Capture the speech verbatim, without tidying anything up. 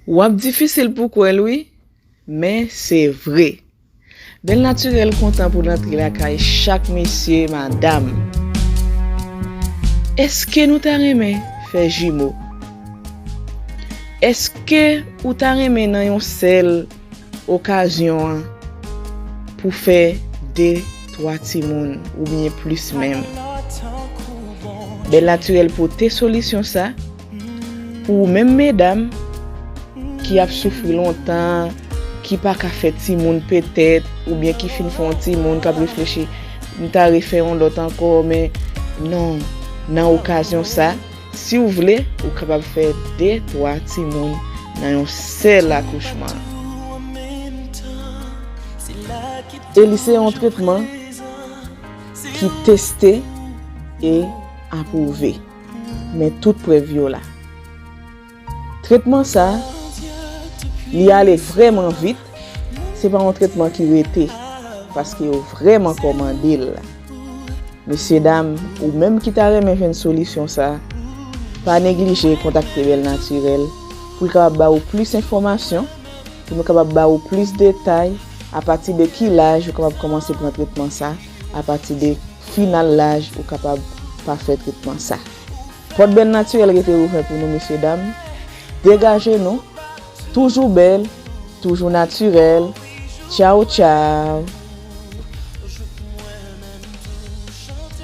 W ap difisil pou kwè l wi, men se vre. Bèl Natirèl kontan pou l antre lakay chak mesye, madam. Èske nou ta renmen fè jimo? Èske ou ta renmen nan yon sèl okazyon an pou fè de, twa timoun oubyen plis menm? Bèl Natirèl pote solisyon sa pou ou menm medam ki ap soufri lontan, ki pa ka fè timoun petèt, oubyen ki fin fè yon timoun, k ap reflechi, "M ta refè yon lòt ankò, men non, nan okazyon sa, si w vle, ou kapab fè de, twa timoun nan yon sèl akouchman." E li se yon tretman ki teste e apwouve. Men tout prèv yo la. Tretman sa, li ale vrèman vit. Se pa yon tretman ki rete, paske yo vrèman kòmande l. Mesye dam, ou menm ki ta renmen jwenn solisyon sa, pa neglije kontakte Bèl Natirèl pou l kapab ba ou plis enfòmasyon, pou nou kapab ba ou plis detay apati de ki laj ou kapab kòmanse pran tretman sa, apati de final laj ou kapab pa fè tretman sa. Pòt Bèl Natirèl rete ouvè pou nou, mesye dam. Degaje nou, toujou bèl, toujou natirèl. Tchaw, tchaw.